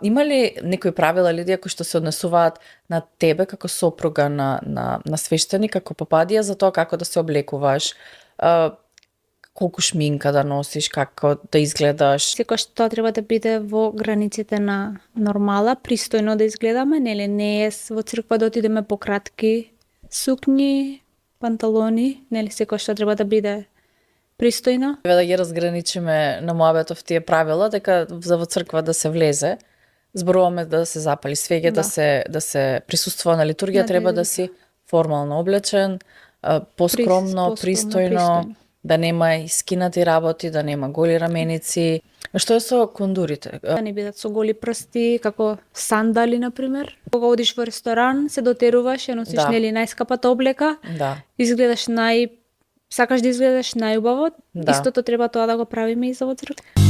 Има ли некои правила, Лидија, кои што се однесуваат на тебе како сопруга на свештеник, како попадија, за тоа како да се облекуваш, колку шминка да носиш, како да изгледаш? Секогаш тоа треба да биде во границите на нормала, пристојно да изгледаме, нели не е во црква да отидеме по кратки сукњи, панталони, нели секогаш тоа треба да биде пристојно. Треба да ги разграничиме на муабетов тие правила, дека за во црква да се влезе, зборуваме да се запали свеќе, да се присуствува на литургија, треба да си формално облечен, поскромно, пристојно, да нема искинати работи, да нема голи раменици. Што е со кондурите? Да не бидат со голи прсти, како сандали, например. Кога одиш во ресторан, се дотеруваш, ја носиш, нели, најскапата облека, изгледаш сакаш да изгледаш најубаво, истото треба тоа да го правиме и за во црква.